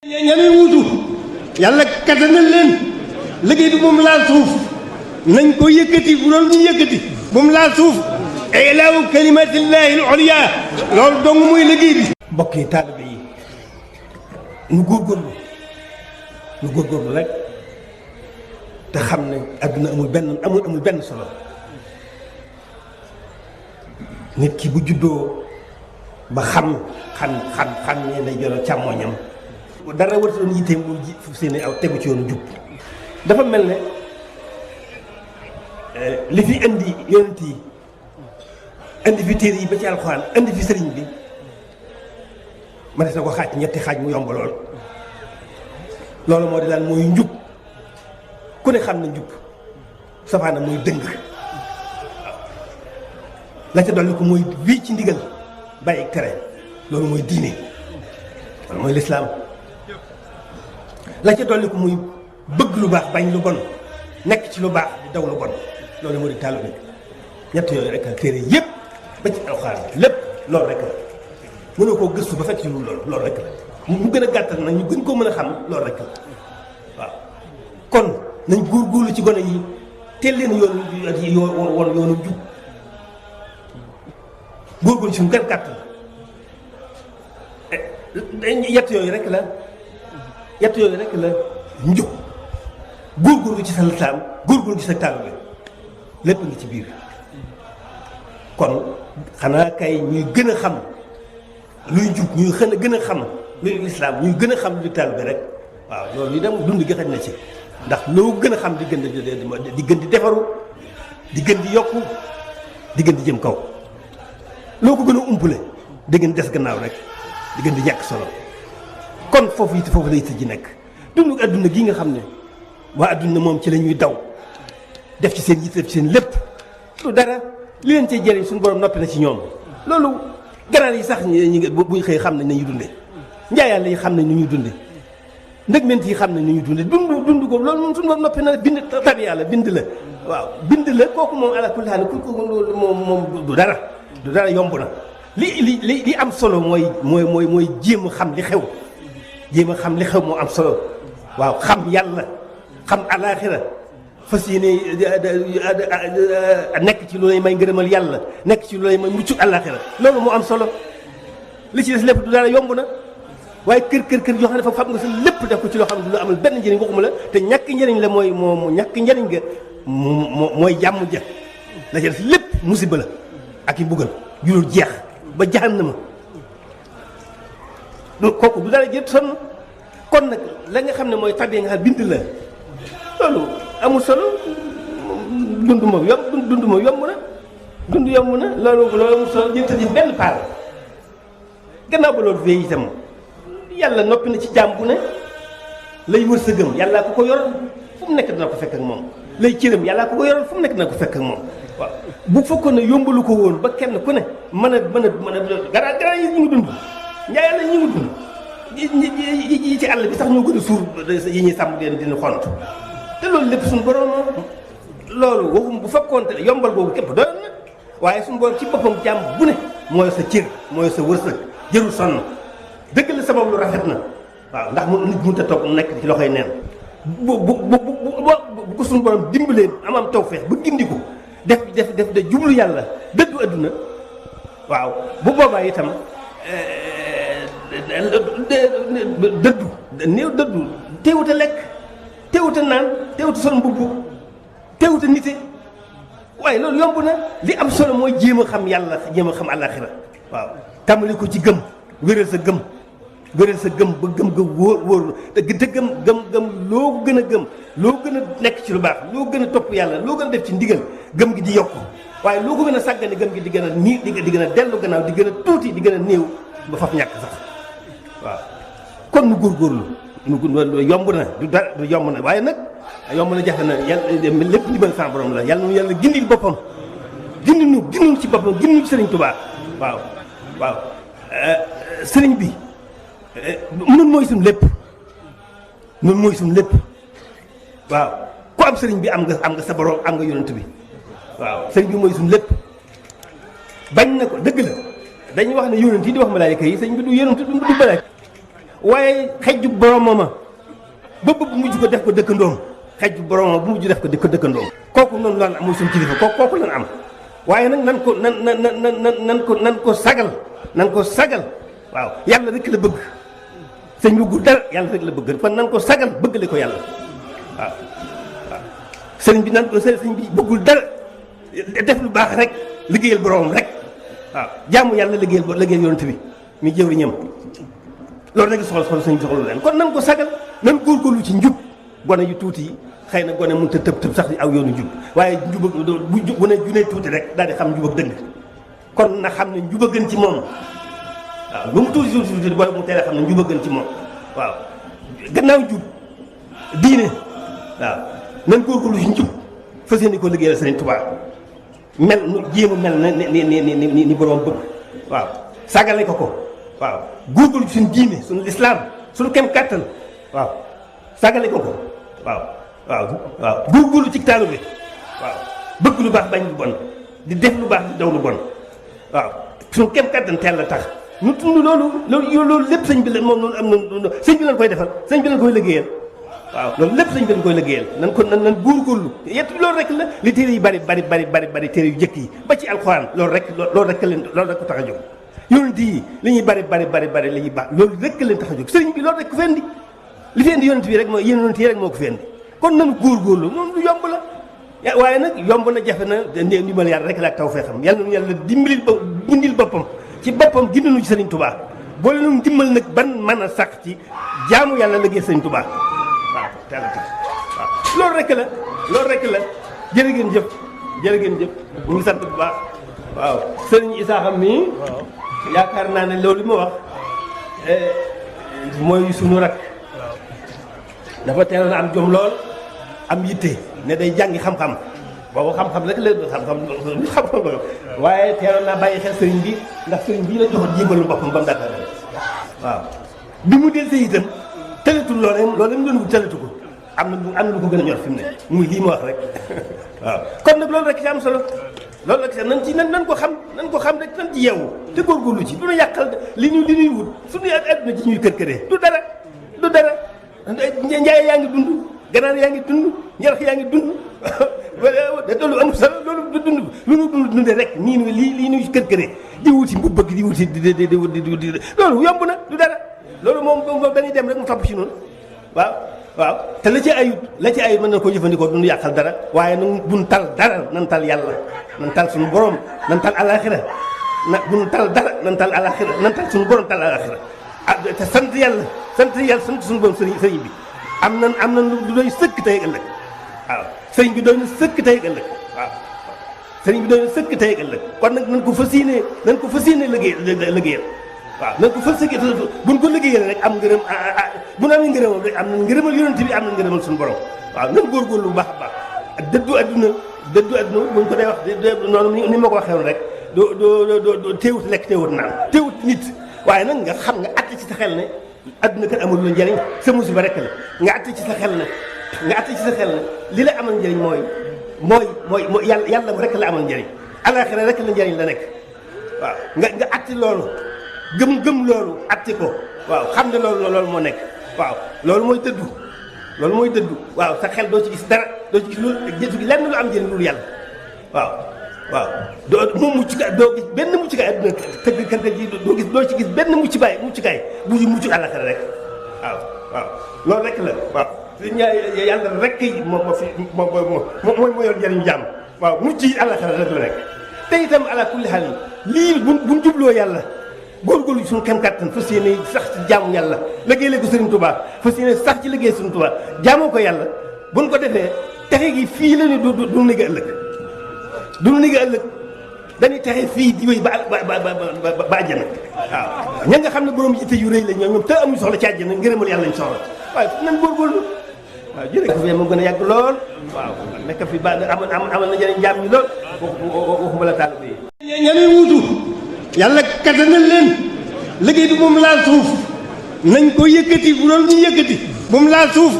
ñami wuutu yàlla kattanal leen liggéey bi moom laal suuf nañ ko yëkkati bu doon ñu yëkkati moom laal suuf ilaahu kalimatillahi al-ulya loolu dong muy liggéey bi. mbokk yi taalibe yi nu góorgóorlu rek te xam ne adduna amul benn solo nit ki bu juddoo ba xam ne lay jëloon càmmooñam dara war doon yitteem lu ji fu seeni aw tegu ci yoonu jub dafa mel ne li fi indi yonent yi indi fi téere yi ba ci alxuraan indi fi sëriñ bi ma des na ko xaaj ñetti xaaj mu yomb loolu moo di daan mooy njub ku ne xam na njub safaana mooy dëng la ca dolli ko mooy wii ci ndigal bàyyi tere loolu mooy diine loolu mooy lislaam la ca dolli ko muy bëgg lu baax bañ lu bon nekk ci lu baax di daw lu bon loolu moo di taalibe ñett yooyu rek la téere yëpp ba ci alxuraan lépp loolu rek la mënoo koo gëstu ba fekk ci loolu rek la mu gën a gàttal nag ñu gën koo mën a xam loolu rek la waaw kon nañ góorgóorlu ci gone yi teel leen yoonu jub góorgóorlu ci suñu gën gàttal yett yooyu rek la njub góorgóorlu ci sa lislaam góorgóorlu ci sa taalibe lépp ngi ci biir kon xanaa kay ñuy gën a xam luy jub ñuy gën a xam luy lislaam ñuy gën a xam luy taalibe rek waaw loolu itam dund gi xaj na ci ndax loo gën a xam di gën di defaru di gën di yokku di gën di jëm kaw loo ko gën a umpule di gën des gannaaw rek di gën di ñàkk solo kon foofu la it ji nekk dundu adduna gi nga xam ne waa adduna moom ci la ñuy daw def ci seen yitte def ci seen lépp lu dara li leen cee jëriñ suñu borom noppi na ci ñoom loolu ganaar yi sax buñ xëy xam nañ nañuy dunde njaayàlla yi xam nañ nu ñuy dunde ndëgment yi xam nañ nu ñuy dunde dund ko loolu moom suñu borom noppi na bind tabi yàlla bind la waaw bind la kooku moom ala kulli haal ku loolu moom du dara yomb na li am solo mooy jéem a xam li xew moo am solo waaw xam yàlla xam alaaxira fas yéene nekk ci lu lay may ngërëmal yàlla nekk ci lu lay may muccu alaaxira loolu moo am solo li ci des lépp du dara yomb na waaye kër yoo xam ne dafa fab nga sa lépp def ko ci loo xam ne du la amal benn njëriñ waxuma la te ñàkk njëriñ la mooy ñàkk njëriñ nga mooy jàmm ja la ci des lépp musiba la ak i mbugal jurul jeex ba jahannama kooku du dara jët sonn kon nag la nga xam ne mooy tabee nga xam bind la loolu amul solo dund moom yomb na loolu amul solo jël ci benn paal gannaaw ba loolu fee itam yàlla noppi na ci jaam bu ne lay wër sa gëm yàllaa ko yoral fu mu nekk dina ko fekk ak moom lay cëram yàllaa ko yoral fu mu nekk dina ko fekk ak moom waaw bu fekkoon ne yombalu ko woon ba kenn ku ne mën a garaa yi ñu ngi dund njaay yàlla ñu ngi dund yi ci àll bi sax ñoo gën a suur yi ñuy sàmm dina xont te loolu lépp suñu borom loolu waxum bu fekkoon te yombal boobu képp doyoon na waaye suñu borom ci boppam jàmm bu ne mooy sa cër mooy sa wërsëg jërul sonn dëgg la sabab lu rafet na waaw ndax mu nit mënut a toog nekk ci loxoy neen bu ko suñu borom dimbalee am tawfeex ba gindi ko def de jublu yàlla dëddu adduna waaw bu boobaa itam dëddu teewut a lekk teewut a naan teewut a sol mbubb teewut a nite waaye loolu yomb na li am solo mooy jéem a xam yàlla jéem a xam àllaaxira waaw tàmbali ko ci gëm wéral sa gëm ba gëm nga wóor te gëm loo gën a gëm loo gën a nekk ci lu baax loo gën a topp yàlla loo gën a def ci ndigal gëm gi di yokku waaye loo ko gën a sàggane gëm gi di gën a nii di gën a dellu gannaaw di gën a tuuti di gën a néew ba faf ñàkk sax waaw kon nu góorgóorlu yomb na du dara du yomb na waaye nag yomb na jafe na yàlla lépp li mën sa borom la yàlla gindil boppam gindi ci boppam gindi ci Sëriñ Tuubaa waaw sëriñ bi nun mooy suñu lépp waaw ku am sëriñ bi am nga sa borom am nga yonent bi waaw sëriñ bi mooy suñu lépp bañ na ko dëgg la dañuy wax ne yonent yi di wax malaayika yi sëriñ bi du yonent du malaayika waaye xejju boromam ba bëgg mujj ko def ko dëkkandoom xejju boromam bu mujj def ko dëkkandoom kooku noonu lan am muy suñu kilifa kooku lan am waaye nag nan ko sagal waaw yàlla rek la bëgg sëñ bëggul dara yàlla rek la bëgg kon nan ko sagal bëggale ko yàlla waaw sëriñ bi sëriñ bi bëggul dara def lu baax rek liggéeyal boromam rek waaw jaamu yàlla liggéeyal yonent bi mi jëwriñam loolu rek soxla sëñ bi soxla leen kon nan ko sagal nan góorgóorlu ci njub gone yu tuuti yi xëy na gone mënut a tëb sax di aw yoonu njub waaye njub bu gone junee tuuti rek daal di xam njub ak dëgg kon na xam ne njub a gën ci moom waaw lu mu tuuti booy mu teel a xam ne njub a gën ci moom waaw gannaaw njub diine waaw nan góorgóorlu ci njub fas yéene ko liggéeyal Sëriñ Tuubaa mel nu jéem a mel na ni borom bëgg waaw sagale ko waaw góorgóorlu ci suñu diine suñu lislaam suñu kem kàttan waaw sagale ko waaw góorgóorlu ci taalu bi waaw bëgg lu baax bañ lu bon di def lu baax di daw lu bon waaw suñu kem kàttan teel la tax nu tund loolu lépp sëñ bi la moom noonu am na sëñ bi lañ koy defal sëñ bi lañ koy liggéeyal waaw loolu lépp sëñ bi lañ koy liggéeyal nan góorgóorlu yett loolu rek la li téere yi bari téere yu jëkk yi ba ci alxuraan loolu rek ko tax a jóg yonent yi li ñuy bari la ñuy baax loolu rek leen tax a jóg sëriñ bi loolu rek ko fendi li fendi yonent bi rek moo yonent yi rek moo ko fendi kon nanu góorgóorlu noonu lu yomb la waaye nag yomb na jafe na ndimbal yàlla rek la ak taw fee xam yàlla nañu yàlla bindil boppam ci boppam ginnañu ci Sëriñ Tuubaa boole nu dimbal nag ban mën a sax ci jaamu yàlla liggéey Sëriñ Tuubaa waaw teel a tax waaw loolu rek la jërë ngeen jëf ñu ngi sant bu baax waaw sëriñ Isaaxa mii yaakaar naa ne loolu li ma wax mooy sunu rak dafa teeloon am jom lool am yitte ne day jàngi xam-xam boobu xam-xam rek la xam-xam waaye teeloon naa bàyyi xel sëriñ bi ndax sëriñ bii la joxoon jébalu boppam ba mu dàkka waaw bi mu del see itam tëletul loolu mu doon wut tëletu ko am na lu ko gën a ñor fi mu ne muy lii ma wax rek waaw kon nag loolu rek ci am solo loolu rek sax nan ko xam rek nan ci yeewu te góorgóorlu ci du ñu yàqal li ñuy wut suñu adduna ci ñuy kër-këree du dara njaay yaa ngi dund ganaar yaa ngi dund njarax yaa ngi dund loolu amul solo loolu du dund lu nu dundee rek lii ñuy kër-këree di wuti mbu bëgg di wuti di loolu yomb na du dara loolu moom dañuy dem rek mu topp ci noonu waaw te la ci ayut mën na koo jëfandikoo duñu yàqal dara waaye nag buñ tal dara nan tal yàlla nan tal suñu borom nan tal alaxira buñ tal dara nan tal alaxira nan tal suñu borom tal alaxira te sant yàlla sant suñu borom sëriñ bi am na lu doy sëkk tey ëllëg waaw sëriñ bi doy na sëkk tey ëllëg waaw sëriñ bi doy na sëkk tey ëllëg kon nag nan ko fas yéene liggéeyal waaw nan ko fas yéene buñ ko liggéeyal rek am ngërëm bu na amee ngërëmal rek am na ngërëmal yonent bi am na ngërëmal suñu borom waaw nan góorgóorlu bu baax a baax dëddu adduna buñ ko dee wax noonu ni ma ko waxee woon rek doo teewut lekk teewut naan teewut nit waaye nag nga xam nga att ci sa xel ne adduna kat amul lu njëriñ sa musiba rek la nga att ci sa xel ne li la amal njëriñ mooy yàlla rek la amal njëriñ alaxira rek la njëriñ la nekk waaw nga atti loolu gëm loolu atti ko waaw xam ne loolu moo nekk waaw loolu mooy dëddu waaw sa xel doo ci gis dara doo ci gis loolu jëtu gi lenn lu am njëriñ loolu yàlla waaw doo gis benn muccukaay adduna tëgg kante ji doo ci gis benn muccukaay bu mucc àllaxira rek waaw loolu rek la waaw yàlla rek moo yor njëriñu jàmm waaw mucc yi àllaxira rek la rek te itam ala kulli xaal lii buñ jubloo yàlla góorgóorlu suñu kem kàttan fas yéene sax ci jaamu yàlla liggéeyal ko Sëriñ Tuubaa fas yéene sax ci liggéey Sëriñ Tuubaa jaamoo ko yàlla buñ ko defee texe gi fii la ñu du nigga ëllëg dañuy texe fii di wéy ba àjjana waaw ña nga xam ne borom yitte yu rëy la ñoom te amuñu soxla ci àjjana ngërëmal yàlla lañ soxla waaye nan góorgóorlu waaw jërëjëf fi moo gën a yàgg lool waaw nekk fi ba amal na njëriñ jaam ñi lool waxuma la taalibe yi ñamee wuutu yàlla kattanal leen liggéey bi moom laal suuf nañ ko yëkkati bu loolu ñu yëkkati moom laal suuf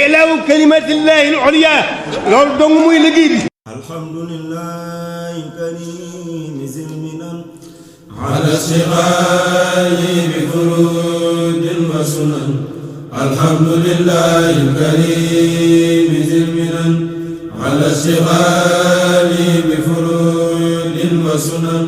ilaahu kalimatillahi al-ulya loolu dong muy liggéey bi alhamdulillahi karim zilminan ala sighali bi furudin وسنن الحمد لله الكريم ذي المنن على اشتغالي بفروض وسنن